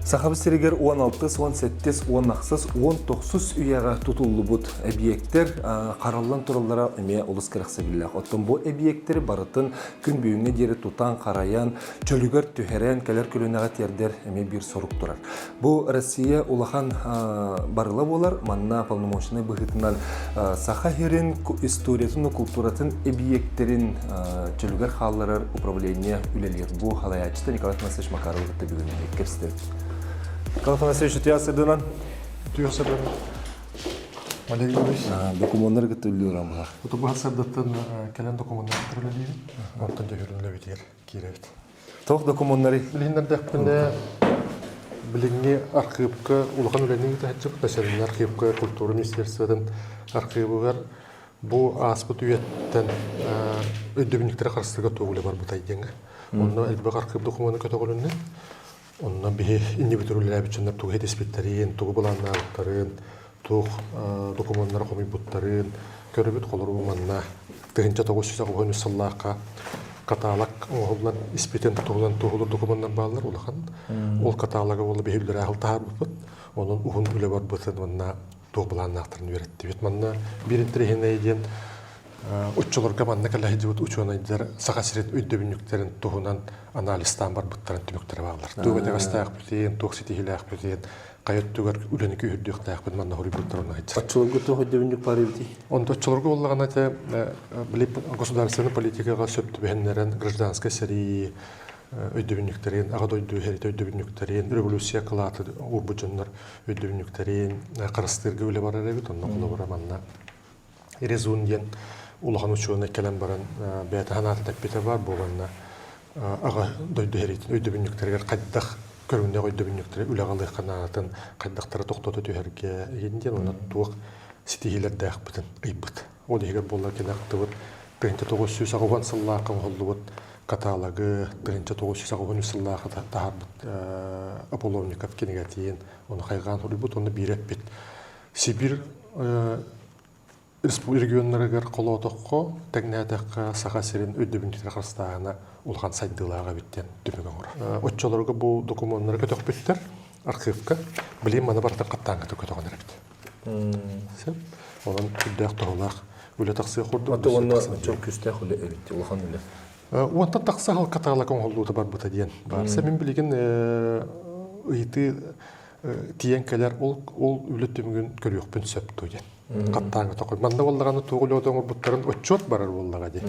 Сахабыт сиригэр 16, 17, 18, 19 үйэҕэ тутуллубут эбийиэктэр хараллан тураллара эмиэ олус кэрэхсэбиллээх. Оттон бу эбийиэктэри барытын күн бүгүҥҥэ диэри тутан-харайан, чөлүгэр түһэрэн, кэлэр көлүөнэҕэ тиэрдэр эмиэ биир сорук турар. Бу Россия улахан барыла буолар. Манна полномочнай быһыытынан Саха сирин историятын, култууратын эбийиэктэрин чөлүгэр хаалларар управление үлэлиир. Бу халайааччыта Николай Афанасьевич Макаров кытта бүгүн кэпсэтэбит. Николай Афанасьевич, үтүө сырдынан. Үтүө сырдынан. Олег Юрьевич. Докумуоннары кытта үлэлиир амыһах. Утубуһат сырдаттан кэлэн докумуоннары кытта үлэлиибин. Онтон дьөһүрүн үлэбитигэр киирэбит. Туох докумуоннарый? Билиһиннэрдэхпинэ, билиҥҥи архыыпка улахан үлэни ыыта сылдьыбыт Национальнай архыыпка культура министерствотын архыыбыгар бу ааспыт үйэттэн өйдөбүнньүктэрэ харыстыырга туох үлэ барбытай диэҥҥэ. Онно элбэх архыып докумуона көтөҕүлүннэ. Онно биһи иннибит үлэлээбит дьоннор тугу этиспиттэрин, тугу былааннаабыттарын, туох докумуоннары хомуйбуттарын көрөбүт. Холобур, манна 1993 сыллаахха каталог оҥоһуллан испитин туһунан туоһулуур докумуоннар бааллар улахан. Ол каталога буолла биһи үллэрэ таһаарбыппыт. Онон уһун үлэ барбытын уонна туох былааннаахтарын үөрэттибит. Манна биир интэриэһинэй диэн Оччолорго манна кэлэ сылдьыбыт учуонайдар Саха сирин өйдөбүнньүктэрин туһунан анализтаан барбыттарын түмүктэрэ бааллар. Туох итэҕэстээхпитин, туох ситиһиилээхпитин, хайа өттүгэр үлэни күүһүрдүөхтээхпит манна хоруйбуттар онно сылдьар. Оччолорго туох өйдөбүнньүк баар эбитий? Онто оччолорго буоллаҕына этэ били государственнай политикаҕа сөп түбэһиннэрэн гражданскай сэрии өйдөбүнньүктэрин, Аҕа дойду иһэритэ өйдөбүнньүктэрин, революция кылааты уурбут дьоннор өйдөбүнньүктэрин харыстыырга үлэ барар эбит. Онно холобура манна Резун диэн улахан учуонай кэлэн баран бэйэтэ санаата тэппитэ баар буоланна аҕа дойду сэриитин өйдөбүнньүктэригэр хайдах көрүҥнээх өйдөбүнньүктэри үлэҕэ ылыахха наадатын хайдахтара тохтото түһэргэ игин диэн уонна туох ситиһиилэрдээхпитин ыйбыт. Ол иһигэр буоллар кини ахтыбыт 1980 сыллаахха оҥоһуллубут каталогы 1983 сыллаахха таһаарбыт Аполловников кинигэтин ону хайҕаан суруйбут уонна биир эппит Сибирь регионнарыгар холоотоххо, тэҥнээтэххэ Саха сирин өйдөбүнньүктэрэ харыстааһына улахан сайдыылаах эбит диэн түмүк оҥорор. Оччолорго бу докумуоннары көтөхпүттэр архивка. Билигин маны барытын хаттаан көтөҕөн эрэбит. Сөп. Онон сүрдээх туһалаах үлэ тахсыах курдук. Аты уонна чох күүстээх үлэ эбит, улахан үлэ. Уонтан тахса сыл каталог оҥоһуллуута барбыта диэн баар. Мин билигин ыйытыы тиийэн кэлэр ол ол үлэ түмүгүн көрүөхпүн сөп дуо диэн хаттааҥҥа тоқой манна буоллаҕына туох үлэ оҥорбуттарын отчуот барар буоллаҕа дии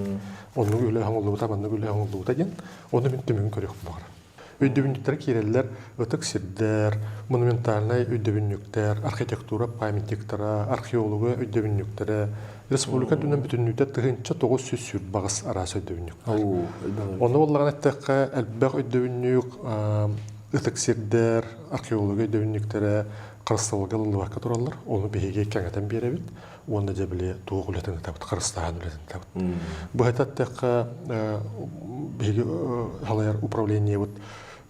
оннук үлэ оҥоһуллубута маннык үлэ оҥоһуллубута диэн ону мин түмүгүн көрүөхпүн баҕарабын өйдөбүнньүктэр киирэллэр ытык сирдэр монументальнай өйдөбүнньүктэр архитектура памятниктара археолога өйдөбүнньүктэрэ республика үрдүнэн бүтүннүүтэ 1928 араас өйдөбүнньүк ону буоллаҕына эттэххэ элбэх өйдөбүнньүк ытык сирдэр, археология өйдөбүнньүктэрэ харыстабылга ылыллыбакка тураллар. Ону биһиги кэҥэтэн биэрэбит уонна дьэ били туох үлэтин ыытабыт, харыстааһын үлэтин ыытабыт. Быһата эттэххэ, биһиги салайар управлениебыт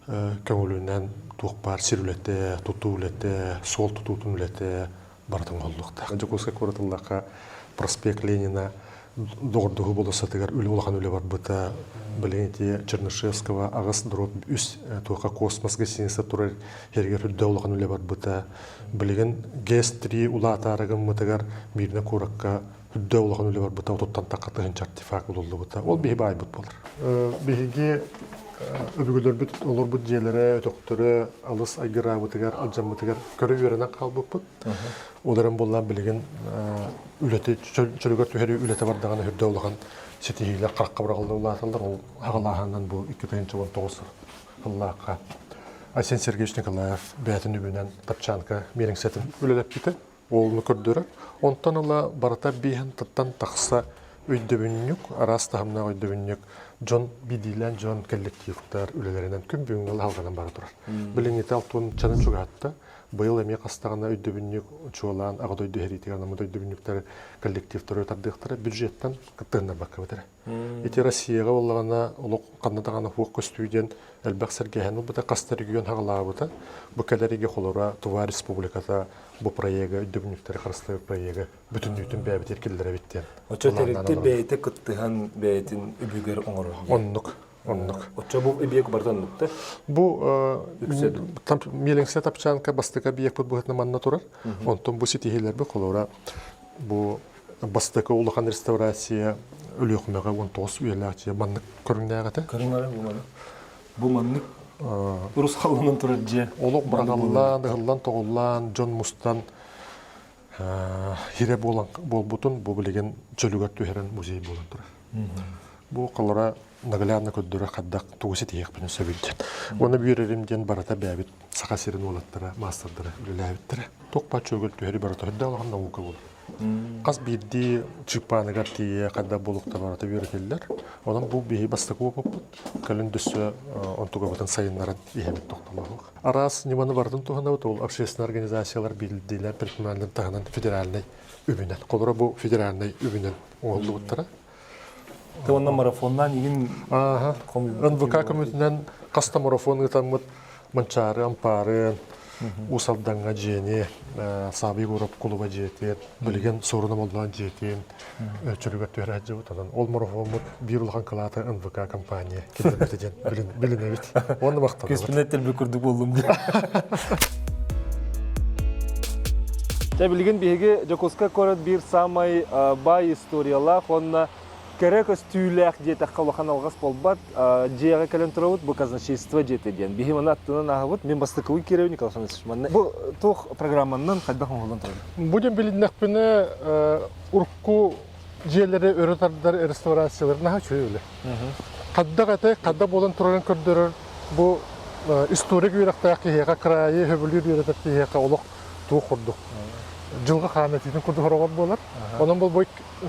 көҥүлүнэн туох баар сир үлэтэ, тутуу үлэтэ, суол тутуутун үлэтэ барытын оҥоһуллуохтаах. Дьокуускай куорат ыллахха проспект Ленина доҕордоһуу болуоссатыгар үлэ улахан үлэ барбыта. Билигин ити Чернышевского аҕыс дробь үс туохха космос гостиница турар сиригэр үрдэ улахан үлэ барбыта. Билигин ГЭС-3 улаатаары гыммытыгар Мирнэ куоракка үрдэ улахан үлэ барбыта, отуттан тахха тыһыынча артефакт булуллубута. Ол биһи баайбыт буолар. Биһиги өбүгэлэрбит олорбут дьиэлэрэ, өтөхтөрө алыс айгыраабытыгар, алдьаммытыгар көрө үөрэнэн хаалбыппыт. Ол эрэн буоллаан билигин үлэти чөлүгэр түһэрии үлэтэ бардаҕына үрдэ улахан ситиһиилэр харахха быраҕылла улааталлар. Ол аҕалааһынынан бу 2019 сыллаахха Айсен Сергеевич Николаев бэйэтин үбүнэн тапчаанка миэриҥсэтин үлэлэппитэ. Уолуну көрдөрөр. Онтон ыла барыта бииһин тыттан тахса өйдөбүнньүк, араас таһымнаах өйдөбүнньүк дьон биирдиилээн дьон коллективтар үлэлэринэн күн бүгүҥҥэ алҕанан бара турар. Билиҥҥитэ алтыанчанан чугаһатта. Быйыл эмиэ хастаҕына өйдөбүнньүк чуолаан Аҕа дойду сэриитигэр анаммыт өйдөбүнньүктэр коллективтары тардыахтара бюджеттан кыттыһыннарбакка бэтэрэ. Ити Россияҕа буоллаҕына олох ханна даҕаны суох көстүү диэн элбэх сэргээһин ылбыта, хас да регион хаҕалаабыта. Бу кэлэр холоро Тува Республиката бу проега өйдөбүнньүктэри харыстыыр проега бүтүннүүтүн бэйэбит киллэрэбит диэн. Оччо тэрилтэ бэйэтэ кыттыһан бэйэтин үбүгэр оҥорор. Оннук. Оннук. Оччо бу эбийиэк барыта оннукта? Бу миэлиҥсэ тапчаанка бастакы объекпыт быһыытынан манна турар. Онтон бу ситиһиилэрбит холобура бу бастакы улахан реставрация Өлүөхүмэҕэ 19 үйэлээх дьиэ маннык көрүҥнээх этэ. Көрүҥ эрэ бу маны. Бу маннык урусхалланан турар дьиэ. Олох быраҕыллан, ыһыллан-тоҕуллан, дьон мустан хирэ буолан буолбутун бу билигин чөлүгэр түһэрэн музей буолан турар. Бу холора наглядно көрдөрөр хайдах тугу ситиһиэхпин сөбүй диэн. Уонна үөрэрим диэн барыта бэйэбит Саха сирин уолаттара, маастардара үлэлээбиттэрэ. Туох баар чөлүгэр түһэри барыта үрдэ улахан наука буолар. Хас биирдии чыппааныгар тиийэ хайдах буолуохта барыта үөрэтиллэр. Онон бу биһи бастакы уопуппут. Кэлин дөссө онтугабытын сайыннаран иһэбит тохтолоох. Араас ньыманы барытын туһанабыт. Ол общественнай организациялар биирдиилээн предпринимателлэр таһынан федеральнай үбүнэн. Холобура бу федеральнай үбүнэн оҥоһуллубуттара. Ты онно марафоннаан игин НВК көмөтүнэн хас да марафон ыытаммыт Манчаары ампаарын, Уус Алдаҥҥа дьиэни, Саабый Егоров кулуба дьиэтин, билигин Суоруна Моллоон дьиэтин чөлүгэр түһэрэ сылдьыбыт. Онон ол марафоммут биир улахан кылаата НВК компания киллэрбитэ диэн билинэбит. Уонна махтанабыт. Күспүнэ тэлбит курдук буоллум диэн. Дьэ, билигин биһиги Дьокуускай куорат биир саамай баай историялаах уонна кэрэ көстүүлээх диэтэххэ улахан алҕас буолбат. Дьиэҕэ кэлэн турабыт, бу казначейство дьиэтэ диэн. Биһи маны аттынан ааһабыт. Мин бастакыбын киирэбин Николай Афанасьевич. Манна бу туох программаннан хайдах оҥоһуллан турар? Бу диэн билиннэхпинэ, урукку дьиэлэри өрө тардар реставрациялар наһаа үчүгэй үлэ. Хайдах этэ, хайдах буолан турарын көрдөрөр бу историк үөрэхтээх киһиэхэ, кыраайы сөбүлүүр үөрэтэр киһиэхэ олох туох курдук дьылҕа хаан этиитин курдук хороҕор буолар. Онон бұл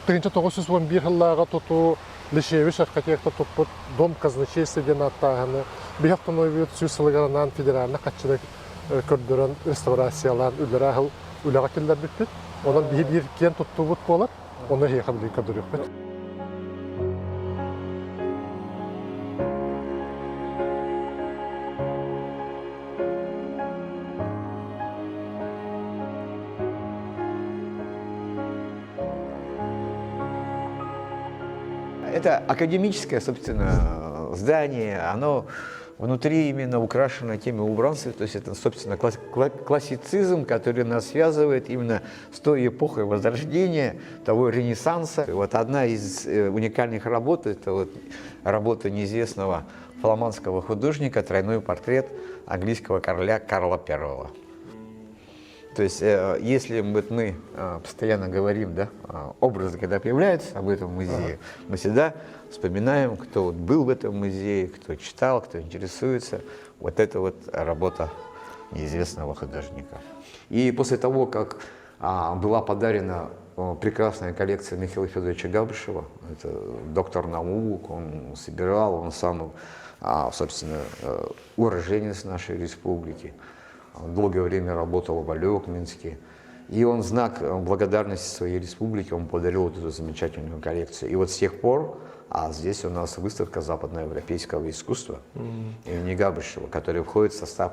1911 сыллааҕы тутуу Лишевич архитектор туппут Дом казначейства диэн ааттааһыны биһи автономиябыт сүүс сылыгар анаан федеральнай хаччыны көрдөрөн реставрациялаан үлэлэри аһыл үлэҕэ киллэрбиппит. Онон биһи биир киэн туттуубут буолар. Ону эһиэхэ билигин көрдөрүөхпүт. Это академическое, собственно, здание, оно внутри именно украшено теми убранствами, то есть это, собственно, классицизм, который нас связывает именно с той эпохой Возрождения, того Ренессанса. Вот одна из уникальных работ, это вот работа неизвестного фламандского художника «Тройной портрет английского короля Карла I». То есть, если вот мы постоянно говорим, да, образы, когда появляются об этом музее, мы всегда вспоминаем, кто вот был в этом музее, кто читал, кто интересуется. Вот это вот работа неизвестного художника. И после того, как была подарена прекрасная коллекция Михаила Федоровича Габышева, это доктор наук, он собирал, он сам, собственно, уроженец нашей республики. Он долгое время работал в Олекминске. И он в знак благодарности своей республике, он подарил вот эту замечательную коллекцию. И вот с тех пор, а здесь у нас выставка западноевропейского искусства имени Габышева, которая входит в состав,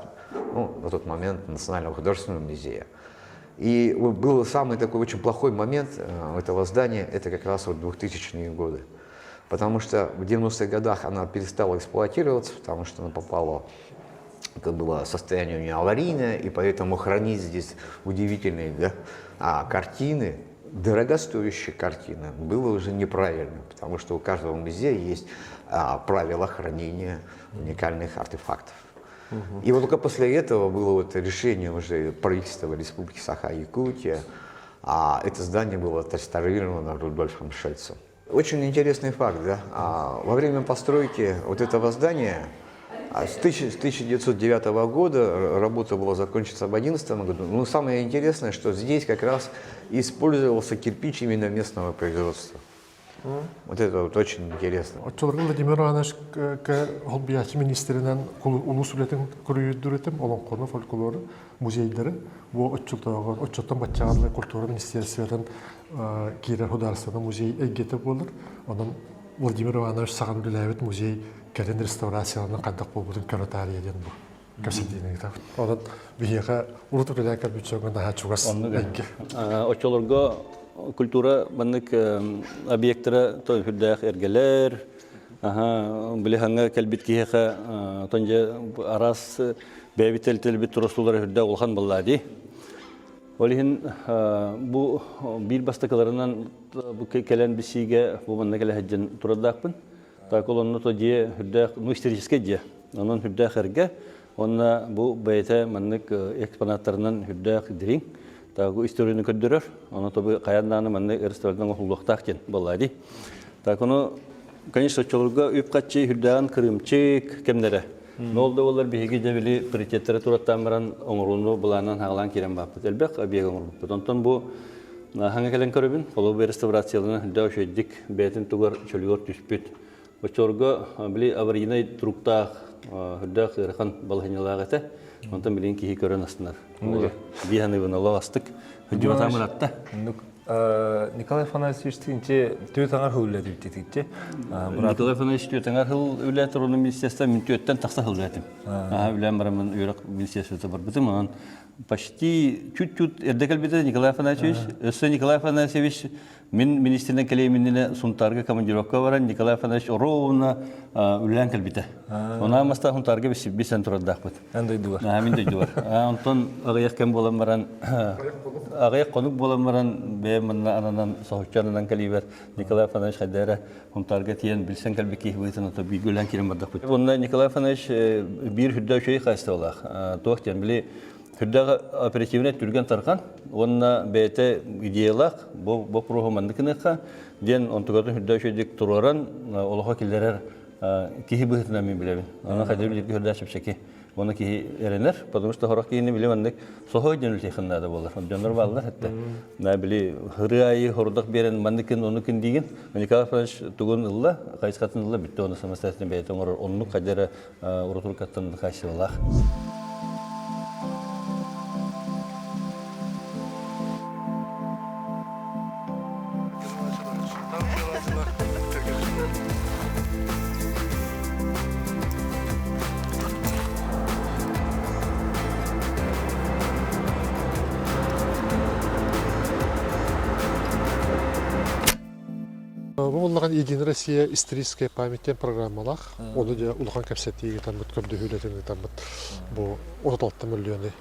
ну, на тот момент Национального художественного музея. И был самый такой очень плохой момент этого здания, это как раз вот 2000-е годы. Потому что в 90-х годах она перестала эксплуатироваться, потому что она попала, это было состояние у нее аварийное, и поэтому хранить здесь удивительные, да, картины, дорогостоящие картины, было уже неправильно, потому что у каждого музея есть правила хранения уникальных артефактов. И вот только после этого было вот решение уже правительства Республики Саха-Якутия, а это здание было отреставрировано Рудольфом Шельцем. Очень интересный факт, да? Во время постройки вот этого здания, с 1909 года, работа была закончена в 2011 году, но самое интересное, что здесь как раз использовался кирпич именно местного производства. Вот это вот очень интересно. Оччолорго Владимир Иванович холбуйааччы министринэн улуус үлэтин көрүйүрдүр этим, олоҥхону, фольклору, музейдары. Бу оччотооҕу оччоттон баччаҕа культура министерствотын киирэр художественный музей эйгэтэ буолар. Онон Владимир Иванович саҕан үлэлээбит музей кэлин реставрацияланан хайдах буолбутун көрө таарыйа диэн бу кэпсэтиини ыытабыт. Онон биһиэхэ урут үлэлээн кэлбит дьоҥҥо наһаа чугас эйгэ. Оччолорго культура маннык объектара той үрдээх эргэлэр, Аха, били ханга кэлбит киһиэхэ отон дьэ араас бэйэбит тэлтэлбит турастуулара үрдэ улахан буолла дии. Ол иһин бу биир бастакыларынан бу кэлэн бисиигэ бу манна кэлэ сылдьан турардаахпын. Так ол онно то дьиэ үрдээх, ну историческай дьиэ. Онон үрдээх эргэ. Уонна бу бэйэтэ маннык экспонаттарынан үрдээх дириҥ. Так историяны көрдөрөр. Ону тобу хайан дааны маннык рестораннан оҥоһуллуохтаах диэн буолла дии. Так ону конечно оччолорго үп-харчы үрдээҕин кырыымчык кэмнэрэ. Но ол да буоллар биһиги дьэ били приоритеттары тураттаан баран оҥорууну былаанынан хаалаан киирэн бааппыт. Элбэх объект оҥорбуппут. Онтон бу хаҥа кэлэн көрөбүн, холобур реставрацияланан үрдээх үчүгэйдик бэйэтин тугар чөлүгэр түспүт. Оччолорго били аварийнай туруктаах үрдээх ыарахан балаһынньалаах этэ. Онтон билигин киһи көрөн астынар. Дии саныыбын олох астык. Хүддүбатаам ыратта. Николай Афанасьевич тинче түөт аңар хыл үлэтибит Николай Афанасьевич түөт аңар хыл үлэ туруну министерство мин түөттэн тахса хыл үлэтим. Аха үлэм барамын үөрэх министерствота барбытым. Онон почти чуть-чуть эрдэ кэлбитэ Николай Афанасьевич. Өссө Николай Афанасьевич Мин министринэн кэлиэминнинэ Сунтаарга командировка баран Николай Афанасьевич ровно үлэлээн кэлбитэ. Онаа маста Сунтаарга билсэн турардаахпыт. Эн дойдугар. Аа, мин дойдубар. Онтон аҕыйах кэм буолан баран аҕыйах хонук буолан баран бэйэм манна ананан соһуччу ананан кэлиибэр Николай Афанасьевич хайда эрэ Сунтаарга тиийэн билсэн кэлбит киһи быһыытынан то бииргэ үлэлээн киирэн бардахпыт. Онно Николай Афанасьевич биир үрдэ үчүгэй хаачыстыбалаах. Туох диэн били Сүрдээх оперативнай түргэн тархан уонна бэйэтэ идеялаах бу боппуруоһу маннык гыныахха диэн онтугатын сүрдээх үчүгэйдик туруоран олоххо киллэрэр киһи быһыытынан мин билэбин. Аны хайдах билэргэ сүрдээх чэпчэки. Уонна киһи эрэнэр, потому что сорох киһини били маннык соһой диэн үлэтиэххин наада буолар. Дьоннор бааллар этте. На били ырыа айы хордох биэрэн манныкын оннукун диигин. Николай Афанасьевич тугун ылла, хайысхатын ылла бүттэ оны самостоятельно бэйэтэ оҥорор оннук хайда эрэ урутуркаттан качестволаах. Бу буоллаҕына Единая Россия историческая память диэн программалаах. Ону дьэ улахан кэпсэтии ыытаммыт, көрдөһүүлэтин ыытаммыт бу 36 мөлүйүөнү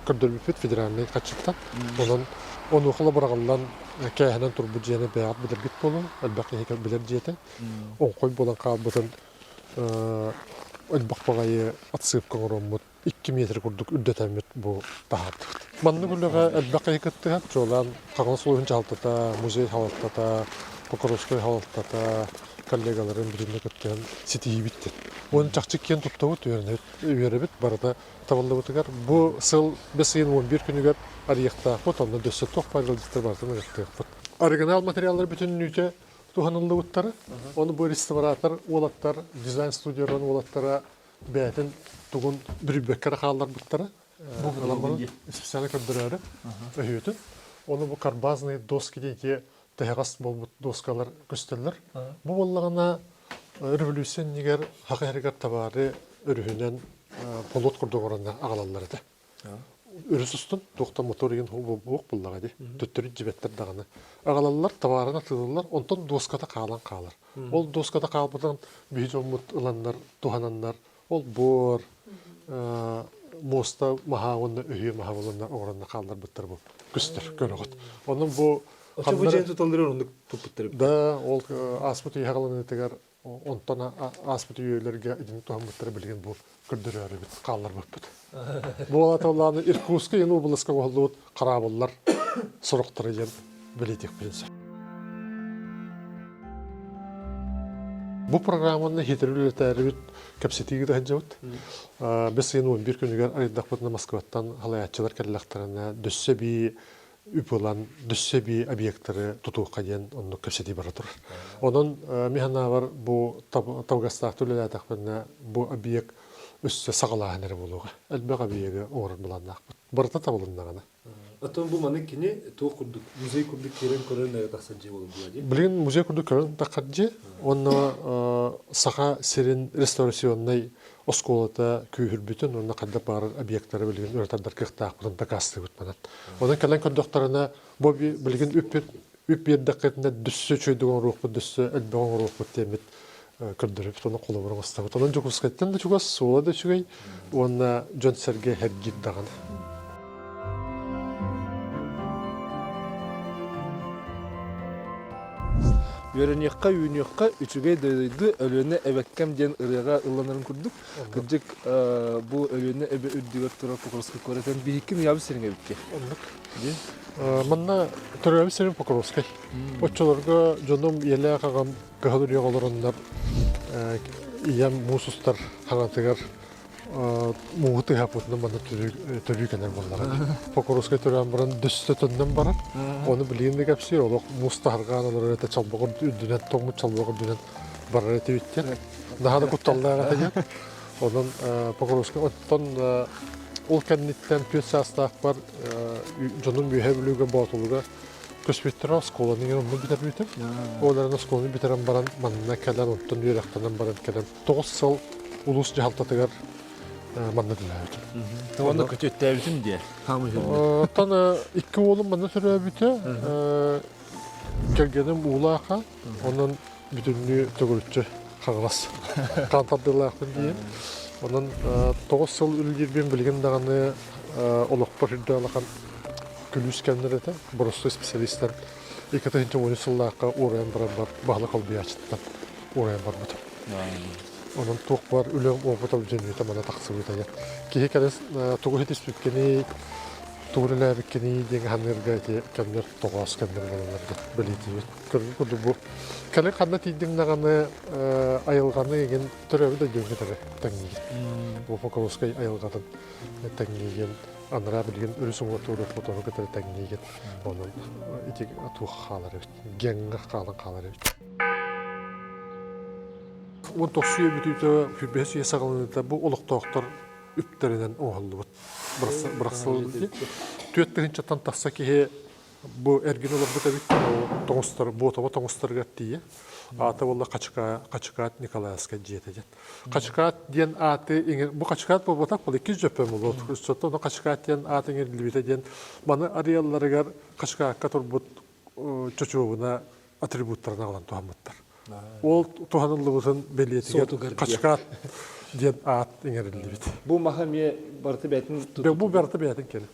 көрдөрбүппүт федеральнай хаччыттан. Онон онуоха быраҕыллан кээһэнэн турбут дьиэни бэйэҕит билэргит буолуо, элбэх киһи билэр дьиэтэ. Оҥхой буолан хаалбытын элбэх баҕайы отсыпка оҥороммут 2 метр курдук үрдэтэммит бу таһаардыбыт. Маннык үлэҕэ элбэх киһи кыттыһар, чуолаан Хаҥалас улууһун дьаһалтата, музей салалтата, Покровскай салалтата, коллегаларын бүтүннүү кыттыһан ситиһиибит диэн. Уонна чахчы киэн туттабыт, үөрэбит, барыта табыллыбытыгар. Бу сыл бэс ыйын 11 күнүгэр арыйыахтаахпыт, онно дөссө туох баар ыалдьыттар барытын ыҥыртыахпыт. Оригинал материаллар бүтүннүүтэ туһаныллыбыттара. Ону бу реставратор уолаттар, дизайн студияларын уолаттара бэйэтин тугун бүрүйбэккэ эрэ хаалларбыттара. Бу специально көрдөрөөрү өһүөтүн. Ону бу карбазные доски диэки тэһэҕэс буолбут доскалар көстөллөр. Бу буоллаҕына революция иннигэр хаха иһэригэр табаары өрүһүнэн полот курдук оронно аҕалаллар этэ. Өрүс устун туохтан мотор игин буох буллаҕа дии. Төттөрү дьибэттэр даҕаны. Аҕалаллар, табаарын атыылыыллар, онтон доската хаалан хаалар. Ол доската хаалбытын биһи дьоммут ыланнар, туһананнар, ол буор, муоста маһа уонна өһүө маһа буоланнар оҥоронно хаалларбыттар бу көстөр көрөҕүт. Онон бу Оччо бу дьиэн туталлары оннук туппуттар эбит. Да, ол ааспыт үйэ хааланыытыгар онтон ааспыт үйэлэргэ итини туһаммыттара билигин бу көрдөрөөрүбүт хаалларбыппыт. Бу аата Иркутскай областка оҥоһуллубут хараабыллар сорохторо диэн бэлиэтиэхпин сөп. Бу программаны хитри үлэтээрибит кэпсэтиигэ сылдьабыт. Бэс ыйын 11 күнүгэр арыйдахпытына Москваттан халайааччылар кэллэхтэринэ дөссө эбии үп ылан дөссө эбии объектары тутуохха диэн оннук кэпсэтии бара турар. Онон мин санаабар бу табыгастаахтык үлэлээтэхпинэ бу объект өссө саҕалааһын эрэ буолуоҕа. Элбэх объегы оҥорор былааннаахпыт. Барыта табылыннаҕына. Оттон бу маны кини туох курдук музей курдук киирэн көрөн эрэ тахсар дьиэ буолар буолла дии. Билигин музей курдук көрөн тахсар дьиэ уонна Саха сирин реставрационнай оскуолата күүһүрбүтүн уонна хайдах баҕарар объектары билигин өрө тардар кыахтаахпытын дакаастыыбыт манан. Онон кэлэн көрдөхтөрүнэ бу билигин үп үп биэрдэххитинэ дөссө үчүгэйдик оҥоруохпут, дөссө элбэх оҥоруохпут диэммит. Көрдөрөбүт, ону холобур оҥостобут. Онон Дьокуускайтан да чугас, суола да үчүгэй уонна дьон-сэргэ сэргиир даҕаны. Үөрэниэххэ, үүнүөххэ, үчүгэй дойду Өлүөнэ эбэккэм диэн ырыаҕа ылланарын курдук, кырдьык бу Өлүөнэ эбэ үрдүгэр турар Покровскай куоратын биһикки муйаабыт сириҥ эбит Оннук. Манна төрөөбүт сирим Покровскай. Оччолорго дьонум ийэлээх аҕам кыһыл үрүйэ олороннор ийэм муус устар хаҥатыгар мууһу тыһаппытынан манна төрүү кэлэр буоллаҕа. Покровскай төрөөн баран дөссө төннөн барар. Ону билигин да кэпсиир олох муус таһыргаан олорор этэ чалбах үрдүнэн тоҥмут чалбах үрдүнэн барар этибит диэн. Наһаа да кутталлаах этэ диэн. Онон Покровскай оттон ол кэнниттэн түөрт саастаахпар дьонум Үөһээ Бүлүүгэ Боотулуга көспүттэрэ оскуоланы иҥэн онно бүтэрбитим. Ол эрэн оскуоланы бүтэрэн баран манна кэлэн онтон үөрэхтэнэн баран кэлэн 9 сыл улуус дьаһалтатыгар манна үлэлээбитим. Онно көтүөттээбитим диэ. Оттон икки уолум манна төрөөбүтэ. Кэргэним Уулааха, онон бүтүннүү төгүрүччү Хаҥалас хаан тардыылаахпын диэн. Онон 9 сыл үлэлиирбин билигин даҕаны олохпор үрдэ улахан күлүүс кэмнэр этэ. Боростуой специалистар 2013 сыллаахха уурайан баран бар баһылык холбуйааччыттан уурайан барбытым. Онон туох бар үлэм опыта бүтүннүүтэ мана тахсыбыта. Киһи кэлин тугу ситиспиккиний, тугу үлэлээбиккиний диэн ханыырга ити кэмнэр тоҕоос кэмнэр буолаллар диэн бэлиэтиибит. Көргө курдук бу кэлин ханна тиийдиҥ даҕаны айылҕаны игин төрөөбүт дойдуҥ кытары тэҥниигин. Бу Покровскай айылҕатын тэҥниигин, анараа билигин өрүс уҥуор туруор хотону кытары тэҥниигин. Онон ити туох хаалар эбит, геҥҥэ хаалан хаалар эбит. 19 үйэ бүтүүтэ, 25 үйэ саҕаланыыта бу олохтоохтор үптэринэн оҥоһуллубут. Бырахсыллыбыт. Түөрт тыһыынчаттан тахса киһи бу эргин олорбут эбит тоҥустар Буотаба тоҥустарыгар тиийэ. Аата буолла Хачыкаа Хачыкаат Николаевскай дьиэтэ диэн. Хачыкаат диэн ааты бу Хачыкаат буолбатах был иккис дьөппөн буолуо. Ону Хачыкаат диэн аат иҥэриллибитэ диэн маны арыйалларыгар Хачыкаакка турбут чочуобуна атрибуттарын аҕалан туһаммыттар. Ол туһаныллыбытын бэлиэтигэр Хачыкаат диэн аат иҥэриллибит. Бу маһа эмиэ барыта бэйэтин Бу барыта бэйэтин кэлин.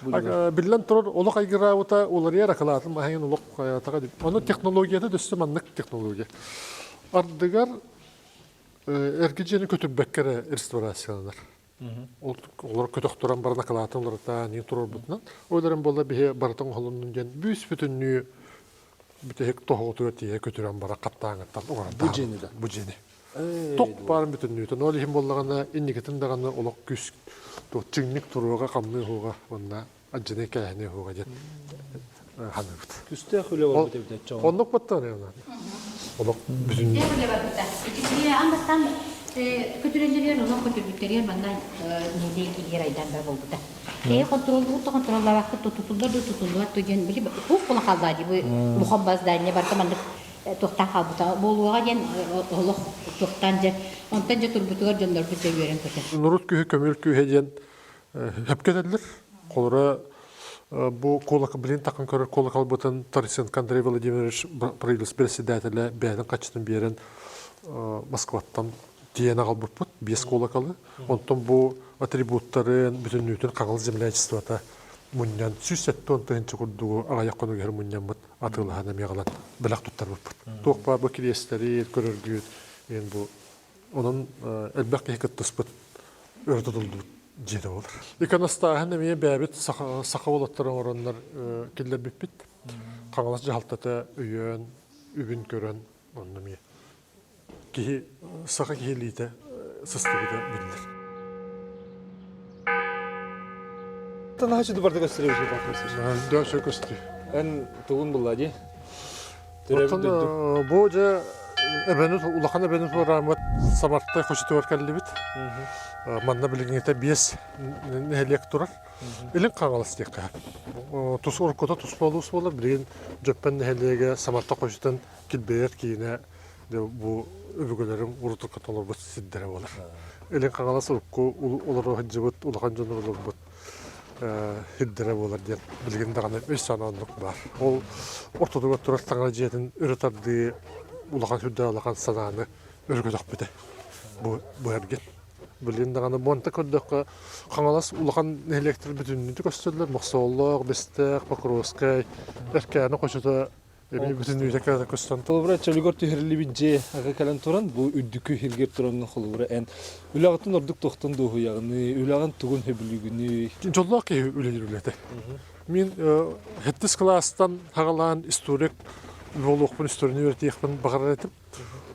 Биллэн турар, олох айгыраабыта уларыйар акылаатын маһайын олох хайаатаҕа Ону технологията дөссө маннык технология. Ардыгар эргэ дьиэни көтүрбэккэ эрэ реставрацияланар. Олор көтөхтөрөн баран акылаатын уларытаан турарбытынан. Ол эрэн буолла биһи барытын оһолуннун диэн бүүс бүтүннүү бүтэһик тоһоҕотугар тиийэ көтүрэн бара хаттааҥыттан угаран Бу дьиэни да? Бу дьиэни. Тох баарын бүтүннүүтүн. Ол иһин буоллаҕына инникитин даҕаны олох күүс чиҥник туруоҕа, хамныы уһуоҕа уонна адьыны кээһини уһуоҕа диэн ханыыбыт. Күстээх үлэ барбыт эбит оччоҕо. Оннук баттан Олох бүтүн үлэ барбыта. Иккисигэ аан бастаан көтүрэллэригэр олох көтүрбүттэригэр манна нэһилиэк киһигэр айдаан бара буолбута. Киһи хонтуруоллуур да хонтуруоллаабакка тутуллар да тутуллубат да диэн били туох буола хаалла дии бу улахан бас здание барыта маннык туохтаан хаалбыта буолуоҕа диэн олох туохтаан дьэ онтон дьэ турбутугар дьоннорбут дьэ үөрэн көтөн. Норуот күүһэ көмүөл күүһэ диэн сөпкө этэллэр. Холобура бу куолака билин такын көрөр куолакалбытын Тарасенко Андрей Владимирович правительство председателэ бэйэтин хаччытын биэрэн Москваттан тиийэн аҕалбыппыт биэс куолакалы. Онтон бу атрибуттарын бүтүннүүтүн Хаҥалас землячествота мунньан 170 тыһыынча курдугу аҕыйах хонук иһэр мунньаммыт атыылаһан эмиэ аҕалан бэлэх туттарбыппыт. Туох баар бу кириэстэри көрөргүт диэн бу онон элбэх киһи кыттыспыт өрө тутуллубут дьиэтэ буолар. Иконостааһын эмиэ бэйэбит саха, саха уолаттара оҥороннор киллэрбиппит. Хаҥалас дьаһалтата өйөөн, үбүн көрөн онно эмиэ киһи саха киһилиитэ сыстыбыта биллэр. Наһаа барда көстөр Дөсө көстүү. Эн тугун булла дии? Оттон бу дьэ эбэни улахан эбэни туорааммыт Самартай хочотугар кэллибит. Манна билиҥҥитэ биэс нэһилиэк турар. Илин Хаҥалас диэххэ. Тус уруккута туспа улуус буолар. Билигин Дьөппөн нэһилиэгэ Самарта хочотун килбэйэр киинэ бу өбүгэлэрим урутукка толорбут сирдэрэ буолар. Илин Хаҥалас урукку олоро сылдьыбыт улахан дьон олорбут сирдэрэ буолар диэн билигин даҕаны өй санаа оннук баар. Ол ортотугар турар таҥара дьиэтин өрө тардыы улахан сүрдээх улахан санааны өргөтөхпүтэ бу бу эргин. Билигин даҕаны буонта көрдөххө Хаҥалас улахан нэһилиэктэр бүтүннүүтэ көстөллөр Мохсоҕоллоох, Бэстээх, Покровскай, Эркээни хочото Эми бүтүннүүтэ кэлэн көстөн. Холобура, чөлүгэр түһэриллибит дьиэ ага кэлэн туран, бу үрдүкү иһиргэр тураҥҥын холобура эн үлэҕиттэн ордук туохтан дуоһуйаҕыный, үлэҕин тугун сөбүлүүгүнүй? Дьоллоох киһи үлэлиир үлэтэ. Мин сэттис кылаастан хагалаан историк буолуохпун, историяны үөрэтиэхпин баҕарар этим.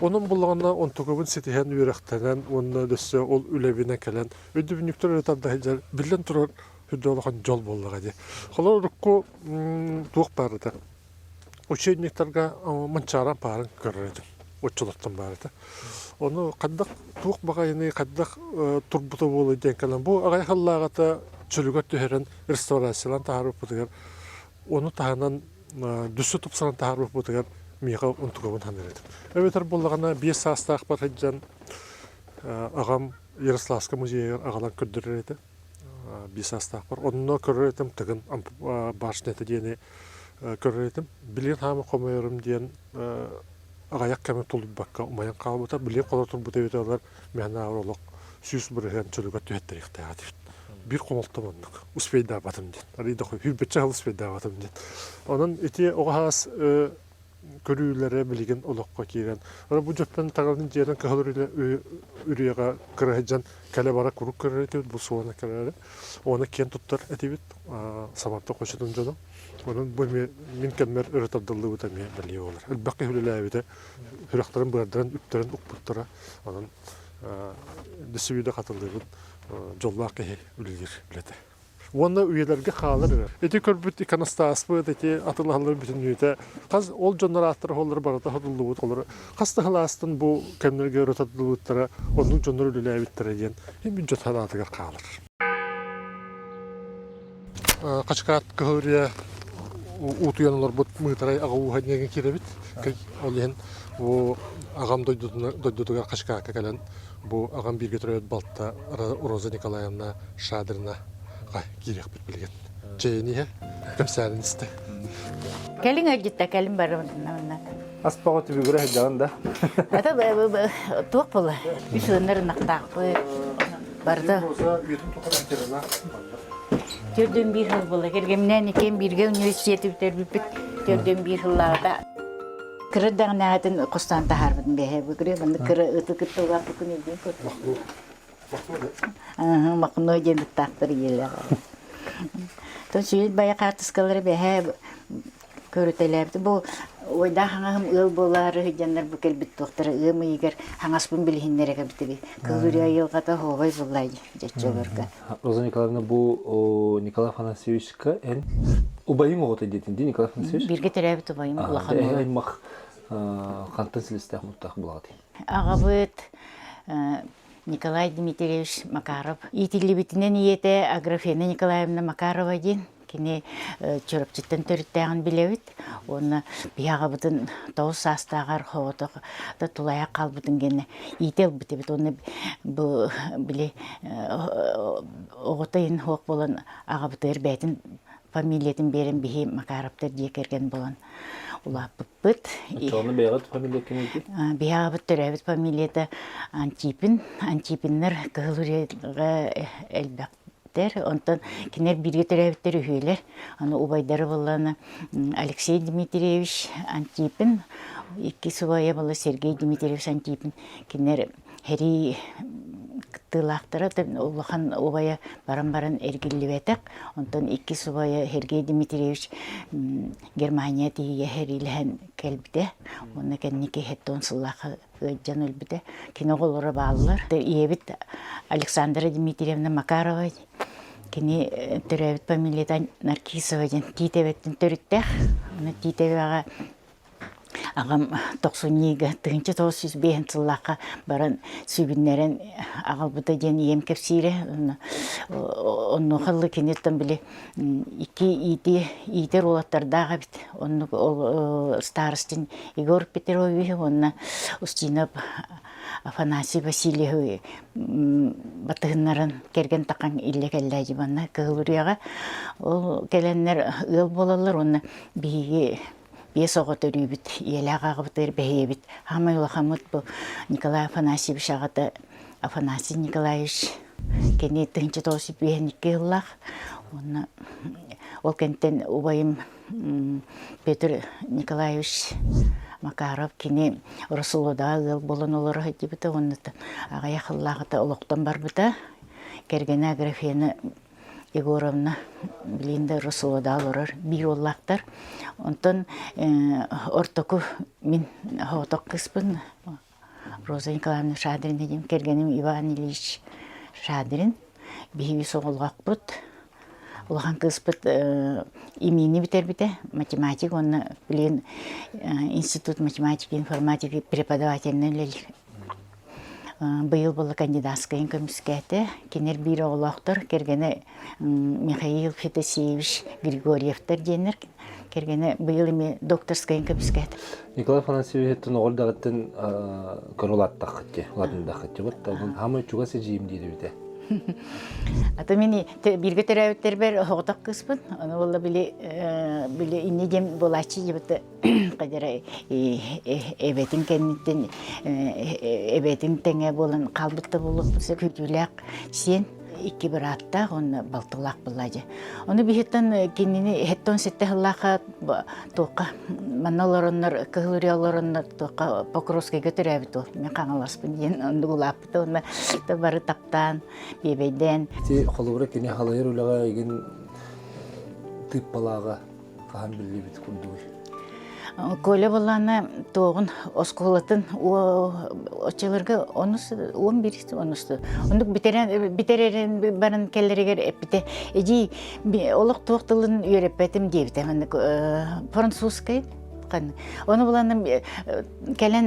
Онон буллаҕына онтукабын ситиһэн үөрэхтэнэн уонна өссө ол үлэбинэн кэлэн өйдөбүнньүктэр өрө тарда сылдьар биллэн турар үрдүк улахан дьол буоллаҕа дии. Холобур урукку туох баар этэ Учебниктарга манчааран паарын көрөр этим. Оччолортон баар этэ. Ону хайдах туох баҕайыный, хайдах турбута буолуой диэн кэлэн бу аҕай халлааҕата чөлүгэр түһэрэн реставрациялаан таһаарбыппытыгар ону таһынан дүссө тупсаран таһаарбыппытыгар миэхэ онтукабын саныыр этим. Эбэтэр буоллаҕына биэс саастаахпар сылдьан аҕам Ярославскай музейыгар аҕалан көрдөрөр этэ. Биир саастаахпар. Онно көрөр этим Тыгын башнята диэни көрөр этим. Билигин хаама хомойорум диэн аҕыйах кэми тулуйбакка умайан хаалбыта. Билигин холо турбута эбитэ олор мээнэ олох 100% чөлүгэр түһэттэриэхтээх этибит. Биир хомолтом оннук. Успейдаабатым диэн. Арыый да сүүрбэччэ сыл успейдаабатым диэн. Онон ити оҕо саас көрүүлэрэ билигин олоххо киирэн, бу дьөппөн таҥаратын дьиэтин кыһыл үрүйэҕэ кыра сылдьан кэлэ-бара куруук көрөр этибит, бу суона кэлэрэ. Уонна киэн туттар этибит Самарта хочотун дьоно. Онон бу эмиэ мин кэммэр өрө тардыллыбыта эмиэ бэлиэ буолар. Элбэх киһи үлэлээбитэ, сүрэхтэрин быардарын, үптэрин укпуттара. Онон дөссүбүйдэ хатыллыыбыт дьоллоох киһи үлэлиир үлэтэ. Уонна үйэлэргэ хаалар эрэ. Ити көрбүт иконостаспыт, ити атылаһаллар бүтүннүүтэ хас ол дьоннор ааттара оһоллоро барыта сотуллубут олору хас да сылаастан бу кэмнэргэ өрө тардыллыбыттара, оннук дьоннор үлэлээбиттэрэ диэн мин дьон санаатыгар хаалар. Хачыкаат кыһыл үрүйэ уутуйан олорбут Мыытарай аҕа ууһа диэҥҥэ киирэбит. Ол иһин бу аҕам дойдутугар Хачыкаакка кэлэн Бу аҕам бииргэ төрөөбүт балта Роза Николаевна Шадрина киириэхпит билигин. Чэйин иһэ, кэпсээнин истэ. Кэлиҥ ыалдьытта, кэлин барымына. Аспаҕа түбүгүрэ сылдьаҕын да? Это туох буола? Үс ыаннар ынахтаахпыт. Барыта. Төрдүн биир сыл буола. Кэргэмнээн иккиэн бииргэ университеты бүтэрбиппит. Төрдүн биир сыллааҕыта Кыра даҕанаатын хостоон таһаарбытым бэһэ бу манна кыра ыты кытта улааппыккын өйдүүн көрдüm. Махно диэн ыттаахтар ийэлээх. Тон сүйүт бая хаартыскалары бэһэ көрүтэлээбит. Бу ойдаах хаҥаһым ыал буолаары сылдьаннар бу кэлбит туохтара ыам ыйыгар хаҥаспын билиһиннэрэ кэбитиби. Кылырыа айылҕата хообай буллай дьэччөлөргө. Роза Николаевна бу Николай Афанасьевичка эн убайыҥ оҕото диэтин дии Николай Афанасьевич? Бииргэ төрөөбүт убайым улахан Эһэ аймах хантан силистээх муттаах булаҕытый? Аҕабыт Николай Дмитриевич Макаров иитиллибитинэн ийэтэ Аграфена Николаевна Макарова диэн Кини Чурапчыттан төрүттээҕин билэбит уонна биһи аҕабытын тоҕус саастааҕар соҕотох да тулайах хаалбытын гэнэ иитэ ылбыт эбит уонна бу били оҕото иһин суох буолан аҕабытыгар бэйэтин фамилиятын биэрэн биһи Макаровтар дьиэ кэргэн буолан улааппыппыт. Оччоҕуна бэйэҕит фамилия кимий? Биһи аҕабыт төрөөбүт фамилията Антипин. Антипиннар Кыһыл Үрүйэҕэ элбэх Онтон кинилэр бииргэ төрөөбүттэр үһүөлэр. Аны убайдара буоллаҕына Алексей Дмитриевич Антипин, иккис убайа буолла Сергей Дмитриевич Антипин. Кинилэр сэрии кыттыылаахтара улахан убайа баран-баран эргиллибэтэх. Онтон иккис убайа Сергей Дмитриевич Германия тиийэ сэриилэһэн кэлбитэ. Уонна кэнники 70 сыллаахха ыалдьан өлбүтэ. Кини оҕолоро бааллар. Ийэбит Александра Дмитриевна Макарова кини төрөөбүт фамилията Наркисова диэн Тиитэбэттэн төрүттээх. Аны Тиитэбэҕэ аҕам тохсунньуга 1905 сыллаахха баран сүгүннэрэн аҕалбыта диэн ийэм кэпсиирэ. Онуоха ылы киниттэн били икки иити иитэр уолаттардаах эбит. Оннук ол старостин Егор Петрович уонна Устинов Афанасий Васильевы батыһыннаран кэргэн таххан иллэ кэллээ дьыбанна Кыһыл Үрүйэҕэ. Ол кэлэннэр ыал буолаллар уонна биһиги. Биэс оҕо төрүүбүт, ийэлээх аҕабытыгар бэһиэбит. Хаамай улахаммыт бу Николай Афанасьевич аҕата Афанасий Николаевич кини 1952 сыллаах. Уонна ол кэнтэн убайым Петр Николаевич Макаров кини Росолодаҕа ыал буолан олоро сылдьыбыта уонна аҕыйах сыллааҕыта олохтон барбыта. Кэргэнэ Аграфена Егоровна билигин да Росолодаҕа олорор биир уоллаахтар. Онтон ортоку мин соҕотох кыыспын Роза Николаевна Шадрина диэн кэргэним Иван Ильич Шадрин. Биһиги соҕолоохпут. Улахан кыыспыт имиини бүтэрбитэ, математик уонна билигин институт математики информатики преподавателинэн үлэлиир. Быйыл буолла кандидатскайын көмүскээтэ. Кинилэр биир оҕолоохтор, кэргэнэ Михаил Федосеевич Григорьевтар диэннэр. Кэргэнэ быйыл эмиэ докторскайын көмүскээтэ. Николай Афанасьевичтан оҕол даҕыттан көрө улааттаххыт дии, улаатындаххыт дии. Вот хамай чугас эдьиийим диир эбитэ. Ата мин бииргэ төрөөбүттэрбэр оҕотох кыыспын. Ону буолла били били инни диэн буолааччы дьыбыты кадера эбэтин кэнниттэн эбэтин тэҥэ буолан хаалбыт да буолуохпут күүтүүлээх сиэн икки бырааттаах уонна балтылаах буолла дьэ. Ону биһиттэн кинини хэттон сетте сыллаахха туохха манна олороннор Кыһыл Үрүйэ олороннор туохха Покровскайга төрөөбүт уол мен Хаҥаласпын диэн оннук улааппыта уонна бары таптаан биэбэйдээн. Ити холобура кини халайар үлэҕэ игин тыыппалааҕа хаһан биллибит курдугуй? Коля буоллаҕына туоҕун оскуолатын оччолорго онус 11 онусту оннук бүтэрэн бүтэрэрин баран кэлэригэр эппитэ эдьиий олох туох тылын үөрэппэтим диэбитэ маннык французскай ону булан кэлэн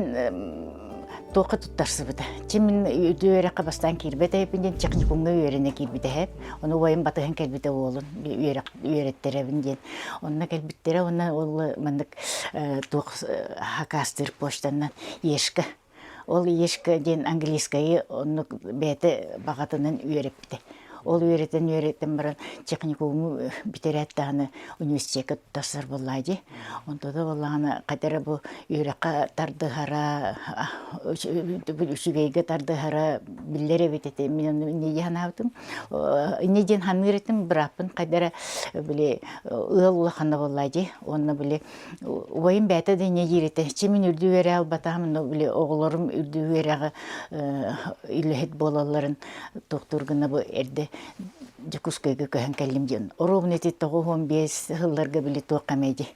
туохха туттарсыбыта. Чи мин үөрэххэ бастаан киирбэт эбиппин диэн техникумҥа үөрэнэ киирбитэ эһэп. Ону убайым батыһан кэлбитэ уолун үөрэх үөрэттэрэбин диэн. Онно кэлбиттэрэ уонна ол маннык туох хакастыыр почтанан Ешка. Ол Ешка диэн английскайы оннук бэйэтэ баҕатынан үөрэппитэ. Ол үөрэтэн-үөрэтэн баран техникуму бүтэрээт даҕаны университекка туттарсар буоллаа дии. Онтон буоллаҕына хайда эрэ бу үөрэххэ тардыһара, үчүгэйгэ тардыһара биллэр эбит этэ. Мин ону инньэ дии санаабытым. Инньэ диэн саныыр этим, бырааппын хайда эрэ били ыал улахана буоллаа дии. Уонна били убайым бэйэтэ да инньэ диир этэ. Чи мин үрдүк үөрэҕи албатаҕым, но били оҕолорум үрдүк үөрэҕи үлэһит буолалларын туохтуур гына бу эрдэ Дьокуускайга көһөн кэллим диэн. Оруобуна ити 95 сылларга били туох эмэ дии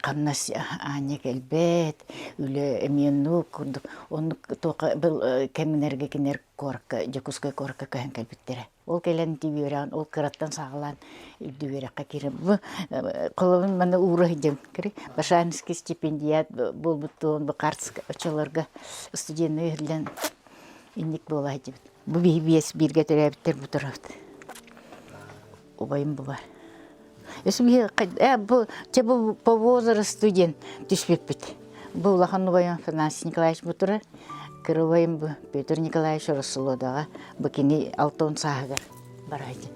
хамнас аанньа кэлбэт, үлэ эмиэ оннук курдук. Оннук туохха был кэмнэргэ кинилэр куоракка, Дьокуускай куоракка көһөн кэлбиттэрэ. Ол кэлэн ити үөрэҕин ол кыраттан саҕалаан үрдүк үөрэххэ киирэн бу холобун манна уура сылдьан Башанский стипендиат буолбут туон бу картска оччолорго студенныы иһиллэн Инник буола сылдьыбыт. Бу биһи биэс бииргэ төрөөбүттэр бу турабыт. Убайым була. Өссө биһи бу чэ бу по возрасту диэн түспүппүт. Бу улахан убайым Афанасий Николаевич бу турар. Кыра убайым бу Петр Николаевич Ороссолуодаҕа бу кини 60 сааһыгар бара сылдьан.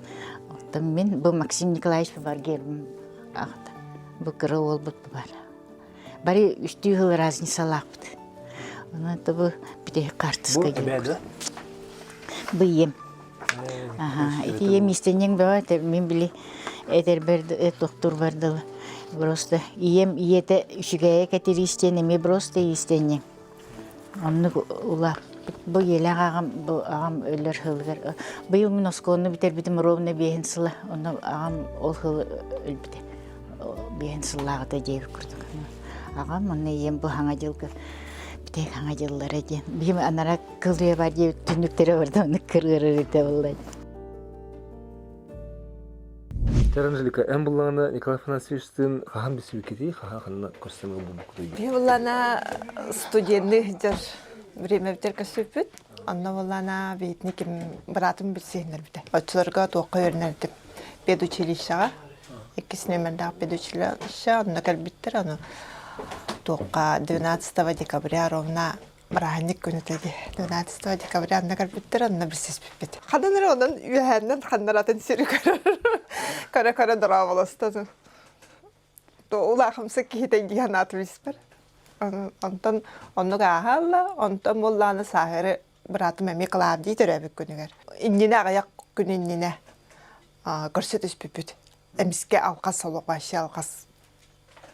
Оттон мин бу Максим Николаевич Баргербым аҕата. Бу кыра уолбут бар. Бары үстүү сыл разницалаахпыт. Онон бу бүтэһик хаартыска Бу эбээ да? Бу ийэм. Аха, ити ийэм иистэнньэҥ бөҕө, мин били этэрбэр тохтуурбар дылы. Просто ийэм ийэтэ үчүгэйэ кэтириис диэн эмиэ просто иистэнньэҥ. Оннук улааппыт. Бу ийэлээх аҕам, бу аҕам өлөр сылыгар. Быйыл мин оскуоланы бүтэрбитим ровно биэһин сыла. Онно аҕам ол сыл өлбүтэ. Биэһин сыллааҕыта диэбит курдук. Аҕам уонна ийэм бу хаҥа дьылга бүтэй хаҥа дьыллара диэн. Биһим анара кылыа бар диэбит түннүктэрэ барда оннук кырыарар этэ буолла. Чэр Анжелика, эн буллаҕына Николай Афанасьевичтыын хаһан билсибиккитий, хаһан ханна көрсөн ылбыбыккытый? Биһи буллана студенный сылдьар время көсүппүт. Онно буллана биитини ким быраатым билсиһиннэрбитэ. Оччолорго туохха үөрэнэрдим педучилищеҕа. Иккис нүөмэрдээх педучилище онно кэлбиттэр. Ону туохха 12 декабря ровно бырааһынньык күнэ дии 12 декабря анна кэлбиттэр онно билсиспиппит ханан эрэ онон үөһээннэн ханнаратын сири көрөр көрө-көрө дорооболостон. Улаахымсык киһитэ дии санаатым испэр. Онтон оннук ааһалла, онтон буоллаҕына сааһыры быраатым эмиэ Клавдий төрөөбүт күнүгэр. Иннинэ аҕыйах күн иннинэ көрсө түспүппүт. Эмискэ алҕас олох вообще алҕас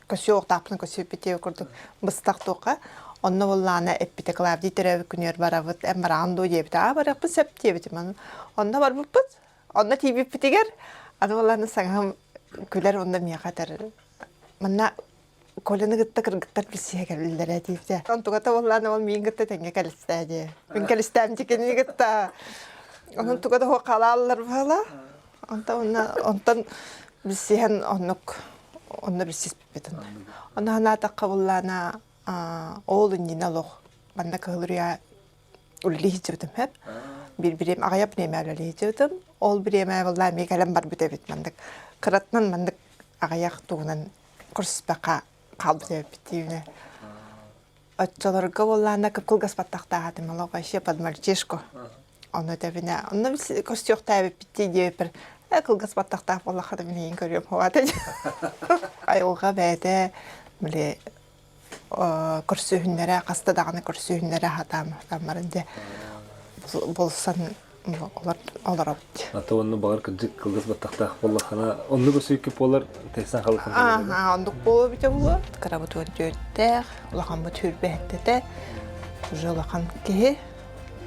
көсүө көсүөппүт диэбит курдук быстах туохха. Онно буоллаҕына эппитэ Клавдий төрөөбүт күнүгэр барабыт, эн бараҕын дуо диэбитэ. Аа барыахпын сөп диэбитим. Онно барбыппыт. Онно тиийбиппитигэр аны буоллаҕына саҥаһым күлэр уонна миэхэ этэр манна Коляны кытта кыргыттар билсиһэ кэллилэрэ диэбитэ. Онтугата буоллаҕына ол миигин кытта тэҥҥэ кэлистээ дии. Мин кэлистээм дии кинини кытта. Онон туга да халааллар баала. Онтон онно онтон билсиһэн оннук онно билсиспиппит. Онно санаатахха буоллаҕына ол иннинэ олох манна Кыһыл Үрүйэ үлэлии сылдьыбытым сөп. Биир бириэм аҕыйах бириэмэ үлэлии сылдьыбытым. Ол бириэмэ буоллаҕына эмиэ кэлэн барбыт эбит маннык. Кыратынан маннык аҕыйах тугунан көрсүспэххэ хаалбыт эбиппит диибинэ. Оччолорго буоллаҕына кып-кылгас баттахтаах этим, олох вообще под мальчишку. Ону этэбинэ, онно көрсүөхтээбиппит дии диэбиппэр, ээ кылгас баттахтаах буоллаххына мин эйигин көрүөм хуата Айылҕа бэйэтэ били көрсүһүннэрэ хаста даҕаны көрсүһүннэрэ сатааммарын дьэ булсан олоробут. Ата онно баҕар кырдьык кылгас баттахтаах буоллаххына оннук өсүйкү буолар тайсан халыхан Ааха, оннук буолуо эбитэ буолуо. Кырабыт 14-тээх, улахаммыт сүүрбэһэттэтэ. Уже улахан киһи,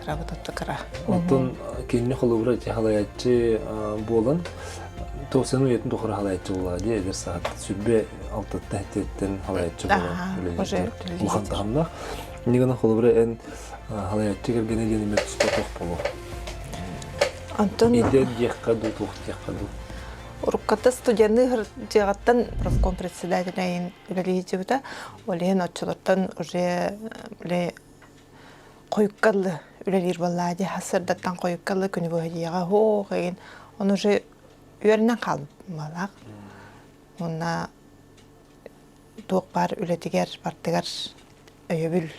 кырабыт отто кыра. Онтон кинини холобура ити халайааччы буолан тоқсан уйатын тухары халайааччы буоллаҕа дии эдэр саат сүрбэ алтатта хэттиэттэн халайааччы буолан уже улахан таһымнаах. Инньэ гынан холобура эн халайааччы кэргэнэ диэн эмиэ туспа туох буолуо. Онтон Идэ диэххэ дуу, туох диэххэ дуу. Урукката студенныы дьиэҕиттэн профком председателейин үлэлии сылдьыбыта. Ол иһин оччолортон уже били хойукка дылы үлэлиир буоллаа дии. Сарсыардаттан хойукка дылы күнү быһа дьиэҕэ оһох игин. Ону уже үөрэнэн хаалбыт Уонна туох баар үлэтигэр бардыгар өйөбүл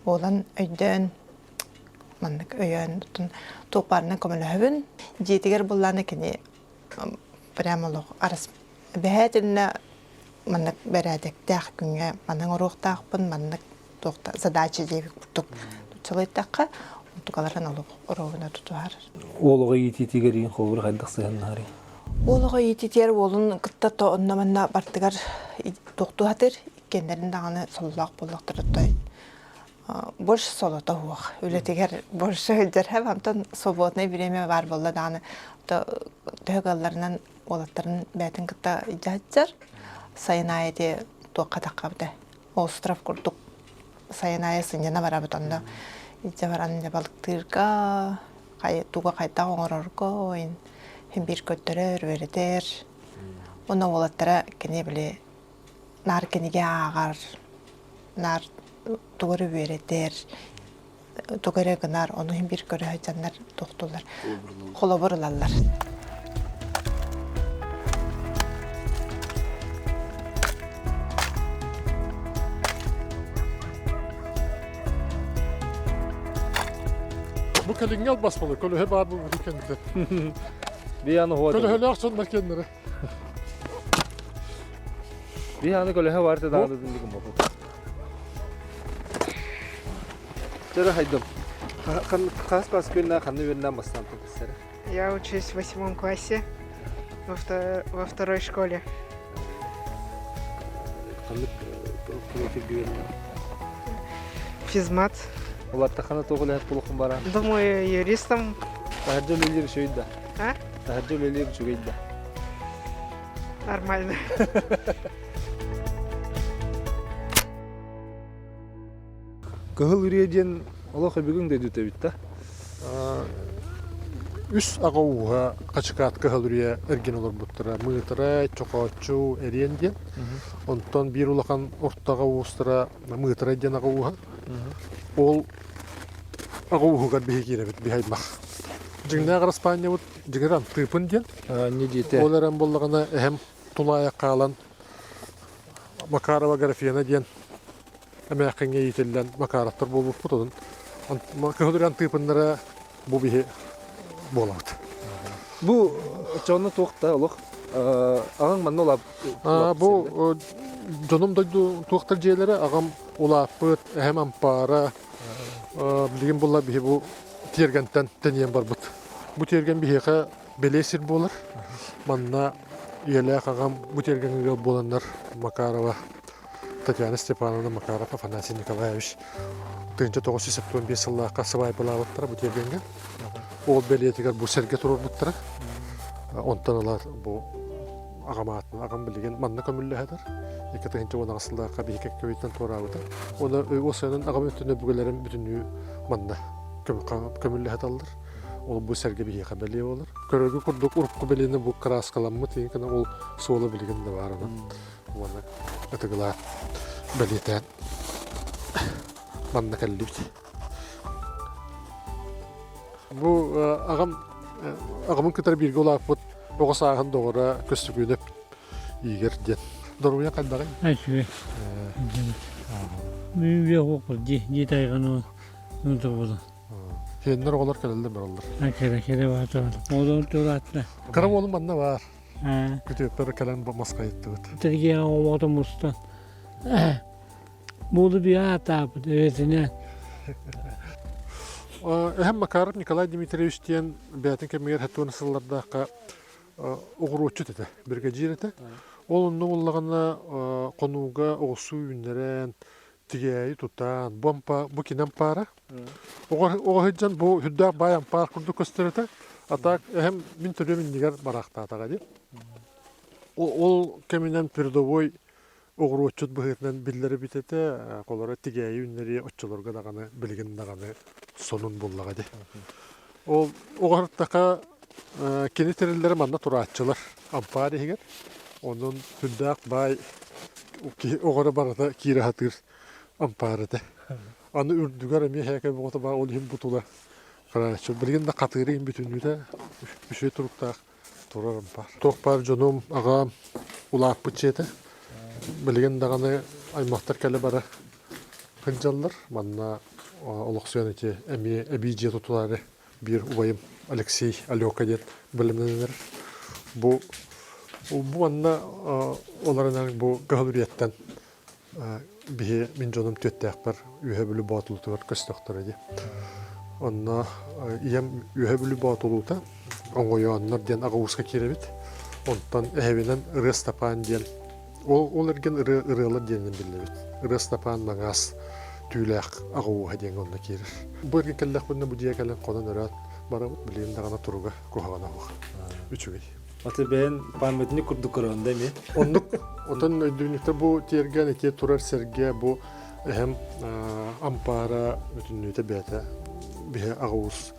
буолан өйдөөн маннык өйөөн туох баарынан көмөлөһөбүн. Дьиэтигэр буллаана кини прямо олох арас эбэһээтиннэ маннык бэрээдэктээх күҥҥэ маннык оруохтаахпын маннык туохта задача диэбит курдук тутсалыйтахха онтукаларын олох оруобуна тутуһар. Уол оҕо иитиитигэр иин холобур хайдах сыһыаннаһарый? Уол оҕо иититигэр уолун кытта то онно-манна бардыгар туохтуһатыр, иккиэннэрин даҕаны сололоох буоллахтарытай больше солото суох. Үлэтигэр больше сылдьар онтон свободное время баар буолла даҕаны төһө кыалларынан уолаттарын бэйэтин кытта дьаһайсар. Сайын аайы ити туохха таххабыта остров курдук сайын аайы сынньана барабыт онно илдьэ баран дьэ балыктыырга тугу хайдах оҥорорго иһин биир көрдөрөр үөрэтэр уонна уолаттара кини били наар кинигэ ааҕар наар тугу эрэ үөрэтэр тугу эрэ гынар ону иһин биир көрө сылдьаннар тохтуллар холобур ылаллар Бу кэлиҥҥи албас буолар, көлөһө баар буолбутун кэнниттэн. Бианы хуа. Көлөһөлөөх соннор кэннэрэ. Бианы көлөһө бар te даҕаны дындыгым бопу. Чөрө хайдым. Хас бас күннә ханны үөннән бастан тутсары. Я учусь в восьмом классе во, во второй школе. Ханнык Физмат. Улаттахана тоҕу булухум бара. Думаю, юристом. Таһырдьа үлэлиир үчүгэй да. А? Таһырдьа үлэлиир үчүгэй да. Нормально. Кыһыл үрүйэ диэн олох өбүгүҥ дойдута эбит да? Үс аҕа ууһа Хачыкаат Кыһыл Үрүйэ эргин олорбуттара. Мыытарай, Чохооччу, Эриэн диэн. Онтон биир улахан орто аҕа уустара Мыытарай диэн аҕа ууһа. Ол аҕа ууһугар биһи киирэбит, биһи аймах. Дьиҥнээх араспаанньабыт дьиҥэр Антыыпын диэн. Не диэтэ. Ол эрэн буоллаҕына эһэм тулаайах хаалан Макарова Графена диэн эмээххиҥҥэ иитиллэн Макаровтар буолбуппут. Онон Кыһыл Үрэн Антыыпыннара бу биһи буолабыт. Бу дьону туох да олох? Аҕаҥ манна улаап Бу дьонум дойду туохтар дьиэлэрэ аҕам улааппыт, эһэм ампаара, билигин булла биһи бу тиэргэнтэн тэнийэн барбыт. Бу тиэргэн биһиэхэ бэлиэ сир буолар. Манна ийэлээх аҕам бу тиэргэҥҥэ ыал буоланнар Макарова Татьяна Степановна Макаров Афанасий Николаевич 1975 сыллаахха сыбаайбалаабыттара бу тиэргэҥҥэ. Ол бэлиэтигэр бу сэргэ туруорбуттара. Онтон ыла бу аҕам аатын аҕам билигин манна көмүллэһэтэр. 2018 сыллаахха биһи кэккэбиттэн туораабыта. Уонна уосайынан аҕам өттүнэ өбүгэлэрим бүтүннүү манна көмүллэһэталлар. Ол бу сэргэ биһиэхэ бэлиэ буолар. Көрөргө курдук урукку бэлиэни бу кырааскаламмыт гына ол суола билигин да баар онон. Уонна ытыгылаан бэлиэтээн манна кэллибит. Бу аҕам аҕамын кытары бииргэ улааппыт оҕо сааһын доҕоро Көстөкүүнэп Игорь диэн. Доруобуйа хайдаҕый? Үчүгэй. Дии дии тайҕаны турбута. Сиэннэр оҕолор кэлэллэр бараллар. Кэлэ кэлэ баатар. Оҕолор тураатта. Кыра уолум манна баар. Күтүөппэр кэлэн москайыттыбыт. Тергеҕэ оҕото мустан. Буолу биэ атаапыт эбэтинэн. Эһэм Макаров Николай Дмитриевич диэн бэйэтин кэмигэр хаттуон сыллардаахха оҕуруотчут этэ, биригэдьиир этэ. Ол онно буоллаҕына хонууга оҕурсуу үүннэрэн, тигээйи тутан, бу ампа, бу кини ампаара. Оҕо сылдьан бу сүрдээх баай ампаар курдук көстөр этэ. А так эһэм мин төрүөм иннигэр бараахтаатаҕа дии. Ол кэминэн передовой оҕуруотчут быһыытынан биллэр эбит этэ. Холоро тигээйи үүннэрии оччолорго даҕаны билигин даҕаны сонун буллаҕа дии. Ол оҕоһуттаха кини тэриллэрэ манна турааччылар ампаар иһигэр. Онон сүрдээх баай киһи оҕоро барыта киирэ сатыыр ампаар этэ. Аны үрдүгэр эмиэ һээкэй боҕото баар, ол иһин бу тула харааччы. Билигин да хатыыры иһин бүтүннүүтэ үчүгэй туруктаах турар ампаар. Туох баар дьонум, аҕам улааппыт дьиэтэ. Билигин даҕаны аймахтар кэлэ-бара сылдьаллар. Манна олохсуйан ити эмиэ эбии дьиэ тутулаары биир убайым Алексей Алёка диэн бэлэмнэнэр. Бу бу манна олорон бу Кыһыл Үрүйэттэн биһи мин дьонум түөттээхпэр Үөһэ Бүлүү Боотулутугар көстөхтөрө дии. Онно ийэм Үөһэ Бүлүү Боотулуута Оҥойооннор диэн аҕа ууска киирэбит. Онтон эһэбинэн Ырыа Ыстапаан диэн ол, ол эргин ырыа, ырыалар диэнинэн биллэбит. Ырыа Ыстапаан Маҥаас Түүлээх аҕа ууһа диэн онно киирэр. Бу эргин кэллэхпинэ бу дьиэ кэлэн хонон өрөөн барабыт. Билигин даҕаны туруга куһаҕана суох. Үчүгэй. Аты бэйэн памятник курдук көрөҕүн да эмиэ? Оннук. Отон өйдүүнүктэ бу тиэргэн ити турар сэргэ бу эһэм ампаара бүтүннүүтэ бэйэтэ биһи аҕа уус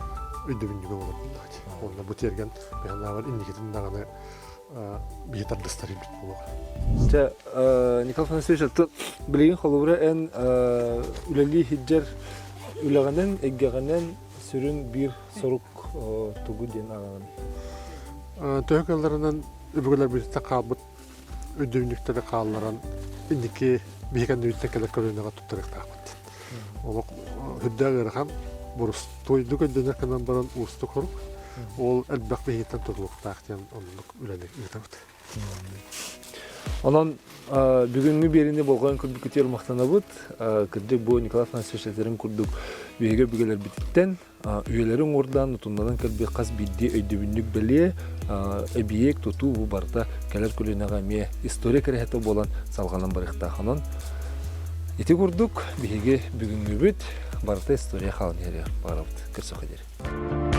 өйдөбүнньүгэ буолар буоллаҕа. Уонна бу тиэргэн биһаннаабар инникитин даҕаны биһи тардыстар илбит буолуоҕа. Чэ, Николай Афанасьевич, билигин холобура эн үлэлии сылдьар үлэҕинэн, эйгэҕинэн сүрүн биир сорук тугу диэн ааҕаҕын? Төһө кыалларынан өбүгэлэрбититтэн хаалбыт өйдөбүнньүктэри хаалларан инники биһи кэннибиттэн кэлэр көлүөнэҕэ туттарыахтаахпыт. Олох үрдээх ыарахан, борустуойдук өйдөнөр гынан баран уустук хорук. Ол элбэх биһигиттэн тутулуктаах диэн оннук үлэни ыытабыт. Онон бүгүҥҥү биэриини болҕойон көрбүккүтүгэр махтанабыт. Кырдьык бу Николай Афанасьевич этэрин курдук биһиги өбүгэлэрбититтэн үйэлэри уҥуордаан утумнанан кэлбит хас биирдии өйдөбүнньүк бэлиэ эбийиэк тутуу бу барыта кэлэр көлүөнэҕэ эмиэ история кэрэһитэ буолан салҕанан барыахтаах. Онон ити курдук биһиги бүгүҥҥүбүт барыта история хаалан иһэригэр баҕарабыт. Көрсөххө диэри.